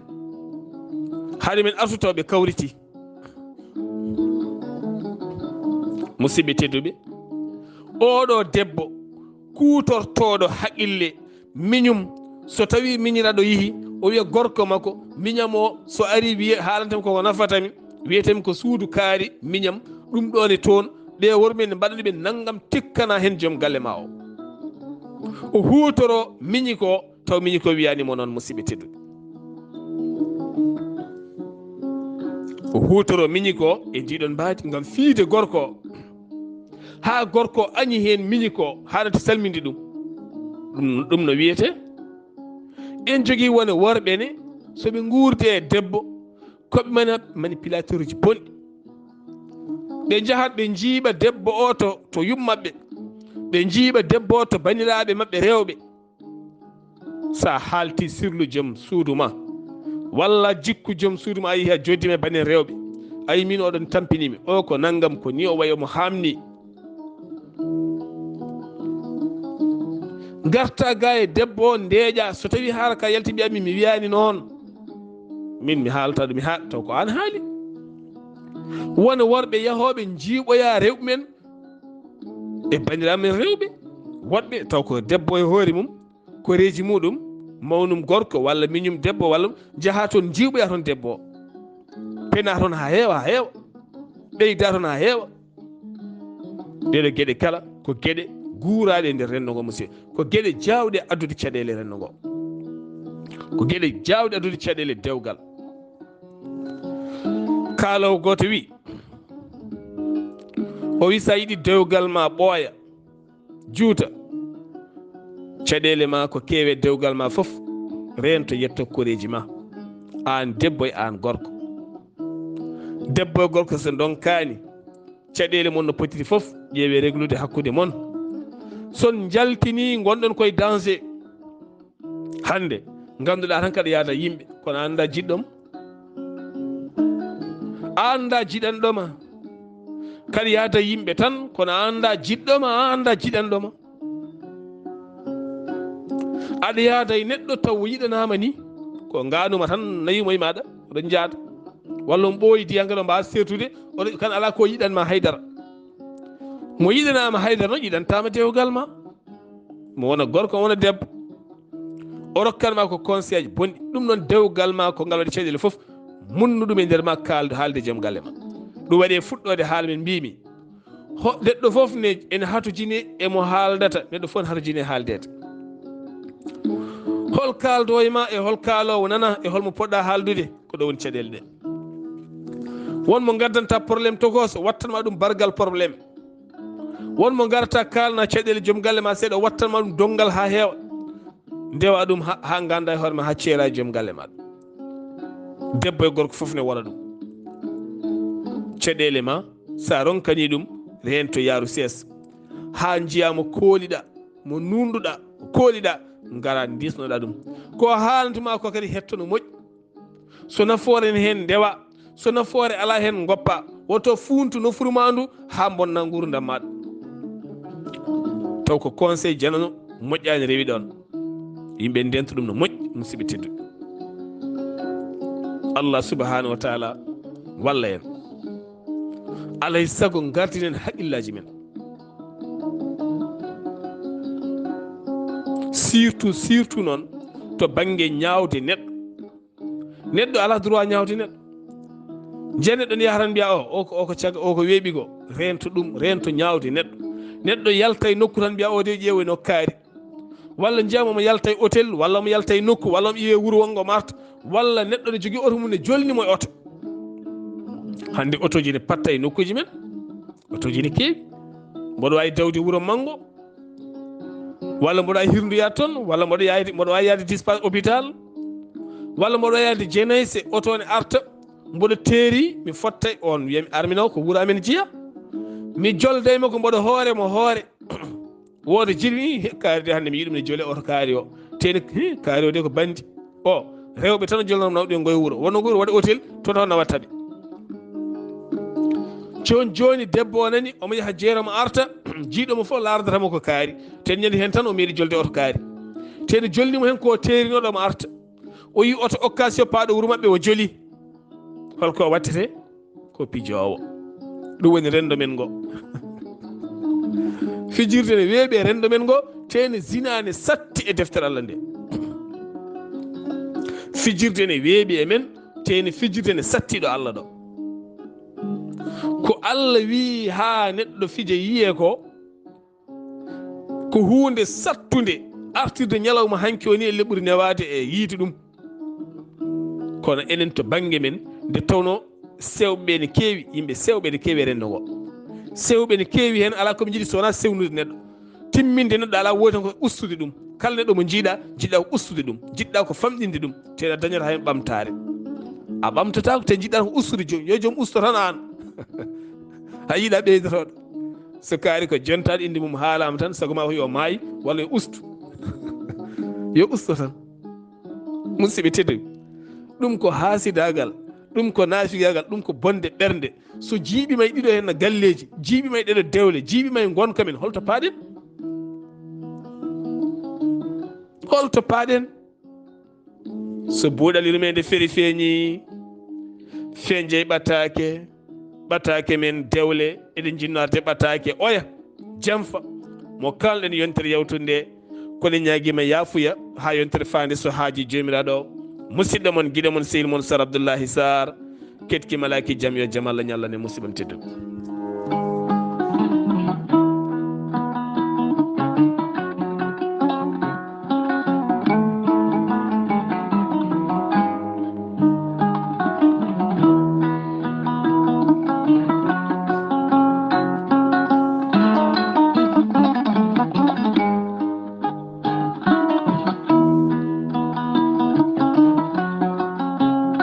Hari men artu taw ɓe kawriti. Musidɓe tedduɓe, oɗo debbo kuutortooɗo haqille miñum, so tawi miñiraɗo yihi, o wiya gorko makko, miñam o so ari wiye, haalantami koko nafatami, wiyetemi ko suudu kaari miñam, ɗum ɗon e toon, ɓe worɓe ne mbaɗani ɓe nanngam, tikkana heen joom galle ma o. O huutoro miñi ko, taw miñi ko wiyaani mo noon, musidɓe tedduɓe. O huutoro miñi ko e ndiɗon mbaadi ngam fiyde gorko o. Haa gorko o añi heen miñi ko, haɗata salminde ɗum. Ɗum, ɗum no wiyetee. En jogii wone worɓe ne, so ɓe nguurdi e debbo, ko ɓe mani-, manipulateur uji bonɗi. Ɓe njahat ɓe njiiɓa debbo o to, to yummaɓɓe. Ɓe njiiɓa debbo o to baniraaɓe maɓɓe rewɓe. Sa haalti sirlu joom suudu ma, walla jikku joom suudu ma, a yehi a jooɗiima e bane rewɓe, a yi min oɗon tampinimi, o ko nanngam, ko ni o wayi omo haamni. Ngarta ga e debbo o, ndeeƴa, so tawi haara ka yalti, mbiya mi, mi wiyaani noon. Min mi haalta ɗum, mi haa-, taw ko aan haali. Won worɓe yahooɓe njiiɓoya rewɓe men e banndiraaɓe men rewɓe, woɗɓe taw ko debbo e hoore mum, koreeji muɗum, mawnum gorko walla miñum debbo walla jaha toon njiiɓoya toon debbo o. Pena toon haa heewa, haa heewa. Ɓeyda toon haa heewa. Ɗeɗo geɗe kala ko geɗe guuraaɗe e nder renndo ngo, musidɓe. Ko geɗe jaawɗe addude caɗeele renndo ngo. Ko geɗe jaawɗe addude caɗeele dewgal. Kaaloowo gooto wi, o wi, sa yiɗi dewgal ma ɓooya, juuta, caɗeele ma ko keewe dewgal ma fof, reento yetto koreeji ma, aan debbo e aan gorko. Debbo e gorko so ndonkaani, caɗeele mon no potiri fof, ƴeewe reglude hakkunde mon. Son njaltini, ngonɗon koye danger. Hannde, ngannduɗaa tan kaɗa yaada yimɓe, kono a anndaa jiɗɗo ma. A anndaa jiɗanɗo ma. Kaɗa yaada yimɓe tan, kono a anndaa jiɗɗo ma, a anndaa jiɗanɗo ma. Aɗa yaada e neɗɗo taw o yiɗanaama ni, ko ngaanuma tan, nawi mo e maaɗa, oɗon njaada. Walla on ɓooyi diya ngal, on mbaawa seertude, oɗo, kan alaa ko yiɗan ma haydara. Mo yiɗanaama haydara noon, yiɗantaama dewgal ma. Mo wona gorko, wona debbo. O rokkan ma ko conseil bonɗi. Ɗum noon dewgal ma ko ngal waɗi caɗeele fof, munnu ɗum e nder ma, kaaldu haalde joom galle ma. Ɗum waɗi e fuɗɗoode haala men mbimi. Ho-, neɗɗo fof ne ene hatojini e mo haaldata, neɗɗo fof ne hatojini e haaldeede. Hol kaaldo e ma e hol kaaloowo nana e hol mo poɗɗa haaldude, ko ɗo woni caɗeele ɗe. Won mo ngaddanta problème tokooso, wattan ma ɗum bargal problème. Won mo ngarata kaalna caɗeele joom galle ma seeɗa, wattan ma ɗum donngal haa heewa. Ndewa ɗum ha, ha ngannda e hoore ma, ha ceera e joom galle ma. Debbo e gorko fof ne waɗa ɗum. Caɗeele ma, sa ronkani ɗum, reento yaaru sees. Ha njiya mo kooliɗa, mo nunduɗa, ko kooliɗa, ngara ndisnoɗa ɗum. Ko haalantuma ko kadi hetto no moƴƴi. So nafoore ne heen ndewa, so nafoore alaa heen ngoppa, woto fuuntu nofuru ma ndu haa bonna nguurndam maɗa. Taw ko conseil janano moƴƴaani rewi ɗon. Yimɓe ndento ɗum no moƴƴi, musidɓe tedduɓe. Allah subhanahu wa taala walla en. Alay sago ngardinen haqqillaaji men. Surtout, surtout noon to bannge ñaawde neɗɗo. Neɗɗo alaa droit ñaawde neɗɗo. Njiya neɗɗo ne yaha tan mbiya, "O, o ko, o ko caga, o ko weeɓi ko." Reento ɗum, reento ñaawde neɗɗo. Neɗɗo yalta e nokku tan mbiya, "O de ƴeewoy no kaari." Walla njiya mo yalta e hôtel, walla mo yalta e nokku, walla mo iwe wuro wongo marta, walla neɗɗo ne jogii oto mum ne jolni mo e oto. Hannde otooji ne patta e nokkuuji men. Otooji ne keewi. Mboɗo waawi dawde wuro manngo, walla mboɗo waawi hirndoyaade toon, walla mboɗo yaade, mboɗo waawi yaade dispatch hôpital, walla mboɗo waawi yaade jenayse, oto ne arta, mboɗo teeri, mi fotta e on, wiyami armino ko wuro amen jeya. Mi jolda e makko, mboɗo hoore mo hoore. Wooda jiɗmi, he, kaari de hannde mi yiɗum ne jole oto kaari o. Teeni, he, kaari o de ko bandi. O, rewɓe tan jolnoo nawɗo e ngoye wuro. Wonno ngoye wuro waɗa hôtel, to taw nawatta ɓe. Jooni, jooni debbo o nani, omo yaha jeere mo arta, jiiɗo mo fof laardata mo ko kaari. Teeni ñande heen tan o meeɗi jolde oto kaari. Teeni jolni mo heen ko teerinoɗo mo arta. O yi oto occasion paaɗo wuro maɓɓe o joli. Holko wattete? Ko pijoowo. Ɗum woni renndo men ngo. Fijirde ne weeɓi e renndo men ngo, teeni zina ne satti e deftere Allah nde. Fijirde ne weeɓi e men, teeni fijirde ne satti ɗo Allah ɗo. Ko Allah wii haa neɗɗo fija yiye ko, ko huunde sattunde artirde ñalawma hanki o ni e leɓɓuri newaade e yiide ɗum. Kono enen to bannge men, nde tawno sewɓe ne keewi, yimɓe sewɓe ne keewi e renndo ngo. Sewɓe ne keewi heen, alaa ko ɓe njiɗi so wonaa sewnude neɗɗo. Timminde neɗɗo alaa, woodi tan ko ustude ɗum. Kala neɗɗo mo njiiɗa, njiɗɗa ko ustude ɗum. Njiɗɗa ko famɗinde ɗum. Te a dañata heen ɓamtaare. A ɓamtataa ko, te njiɗɗa ko ustude joom. Yo joom usto tan aan. A yiɗa ɓeydotooɗo. So kaari ko jontaɗo innde mum haalaama tan, sago ma ko yo maayi, walla yo ustu. Yo usto tan. Musidɓe tedduɓe, ɗum ko haasidaagal, ɗum ko naafigaagal, ɗum ko bonde ɓernde. So jiiɓi may ɗiɗo heen no galleeji, jiiɓi may ɗeɗo dewle, jiiɓi may ngonka men, holto paaɗen? Holto paaɗen? So buuɗal yurmeende feri feeñi, fenjey ɓataake, ɓataake men dewle, eɗen njinnoo arde ɓataake oya, jamfa, mo kaalɗen yontere yawtunde nde, kono ñaagiima yaafuya haa yontere faande so haaji Joomiraaɗo o. Musidɗo mon, giɗo mon, sehil mon, Sar Abdullahi Sar, ketki malaaki jam yo jam Allah ñallan e musidɓe tedduɓe.